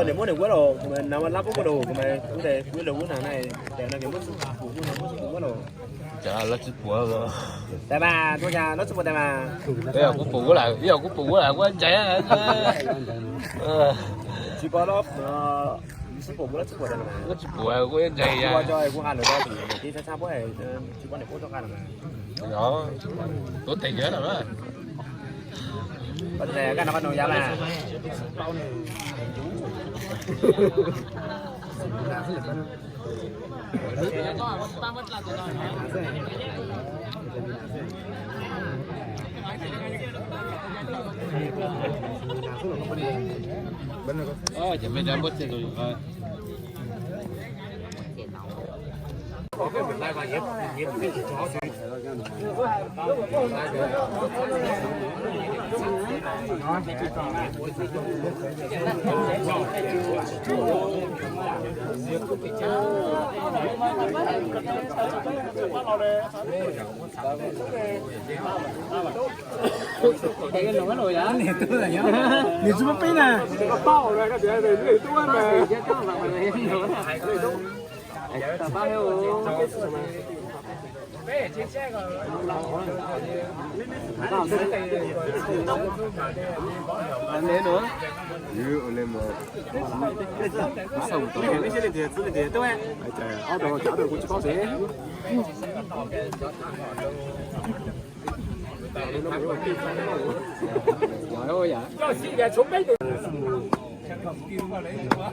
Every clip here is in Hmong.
Niam muab niam kuab los, kuv mas nav lab kuab kuab los, kuv mas kuv de kuv los kuv nav na, tes no kuv muab tsis pum, kuv muab tsis pum kuab los. Cas lab tsis pum los? Tes mas, tus cas lab tsis pum tes mas. Yog kuv pum kuab lawm, yog kuv pum kuab lawm kuv ntsais. Tsis pom los, tsis pum kuab lab tsis pum tes mas. Kuv tsis pum kuv ntsais. Kuv tso kuv ha lawm tau tim tib tshab tshab puab, tsis pom niam kuab tso qab lawm mas. Yog, tuav tes yawg lawm na. Koj tes kaj no koj nug yawg mas. Nws tsis muaj peb na.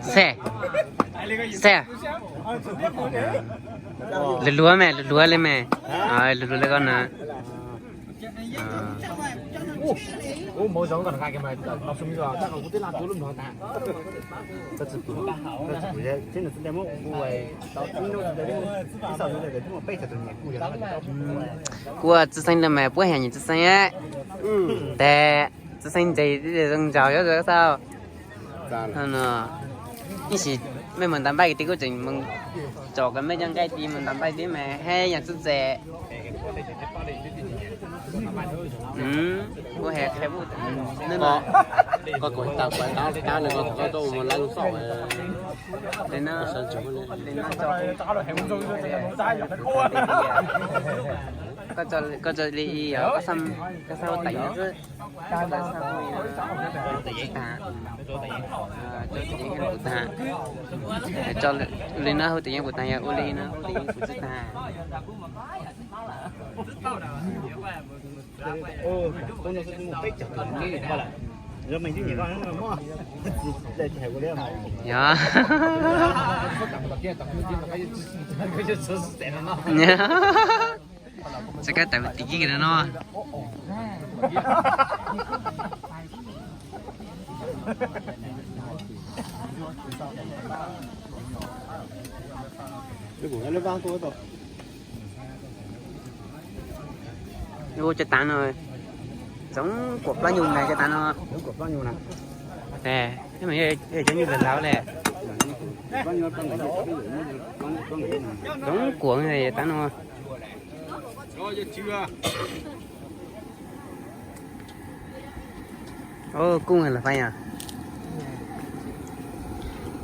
Xej, xej, luag luag me, luag luag li me, luag luag li koj na. Kuv txiv xeeb ntawd mas puab hais nyiam txiv xeeb. Tes txiv xeeb ntse zoo nraug yuav xau. Ib sim mej mus ntaus npaij tib kuj tseem mus tsom koj mej cov nqaij tib mus ntaus npaij tib mas hab yog txuj txeg. Kuv has qhia puj, koj kuj tas kuv tab tab nws koj tuaj mus lab lub xom. Koj tso li ib yog koj xav ua tais xwb. Tso tes yeeb kuv tag, tso li no hu tes yeeb kuv tag, yog ua li no hu tes yeeb kuv tsis tag. Yog. Tsis kab tawm tim kib no. Ua cov tav no, txoov kuam plaub nyuj na cov tav no. Cov nyuj laus laus le. Txoov kuam tav no. Kuj lawm fai yog.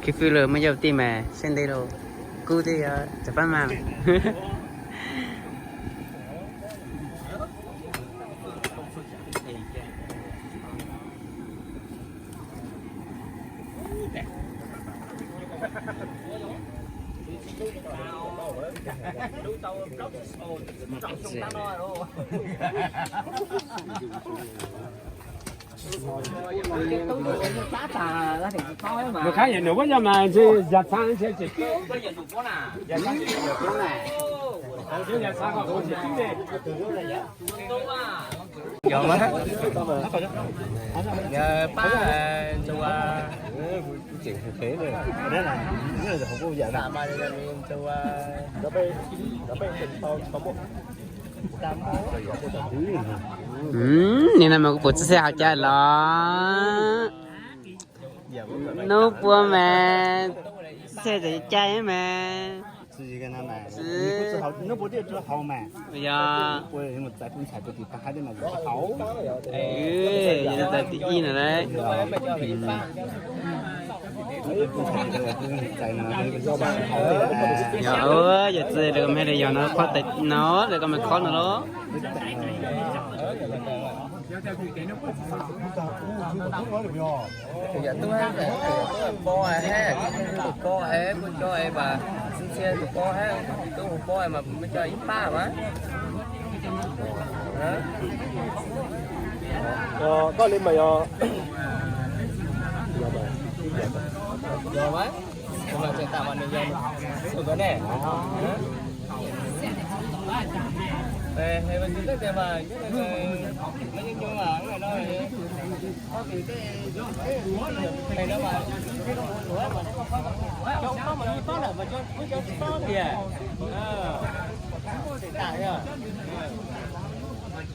Khib fwb lawm muaj yaj tij mas siab ntev lawm. Kuj thiaj yog tsav pab mas. Nws khab yam nws muab yog mas ntshe yam txha ntshe tsis twb. Yog mas, yog pab ntsuas. Nim no mas kuv pum txiv xeeb hauv cai los. Hnub puab mas txiv xeeb txawm cai mas. Yog. Txais tim ib no lauj. Yog, yog txiv lawv me li yog no, khob tais no lawv koj me khob no los. Yog tub, tub ko es, tub ko es, kuj tso es mas txi txia tub ko es, tub ko es mas kuv muab tso ib pab mas. Koj li mas yog, yog mas, kuv mas tseem tam mas nws yog tus ne.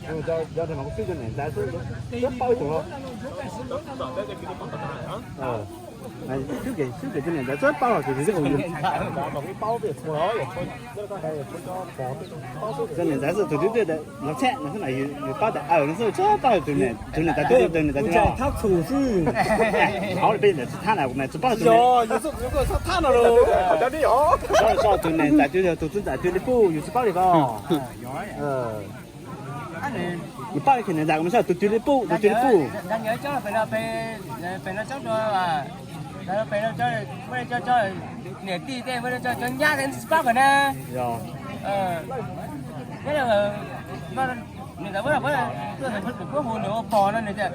Yog, yog mas kuv xwb cov niam ntxawm xwb, tsuas paub ib tug los. Xwb ces, xwb ces cov niam ntxawm tsuas paub los tus twg xwb. Cov niam ntxawm xwb tus twg twb los tshaj no xwb, yus paub tias aws no xwb tsuas paub tus niam, tus niam ntxawm twg, tus niam ntxawm twg los. Hauv peb ntawm tsis thab na, kuv mas tsuas paub tus niam. Tus niam ntxawm twg yog tus txwv ntxawm twg li puj yus tsis paub li os. Yus paub li tias niam ntxawm kuv mas tsuas tus twg li puj, tus twg li puj. Niam tij tej muab cov nyab tej tsis paub kom na. Yog, niam ntxawm, kuv hu nws ua pog no nws tias,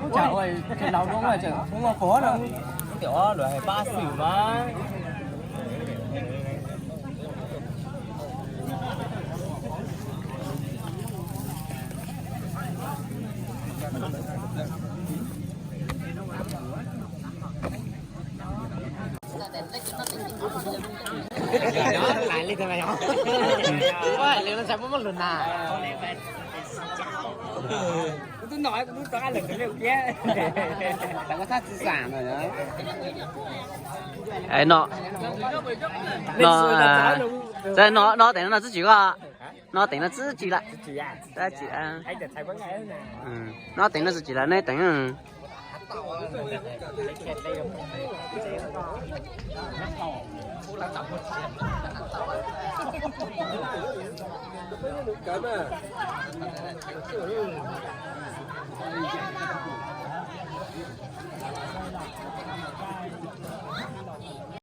ub, tsam ua laus dua tseem hu ua pog no. Tias luag hais pab xwm mas. No, no, no teem no txwj tsis koj, no teem no txwj tsis lawm. No teem no txwj tsis lawm, neb teem.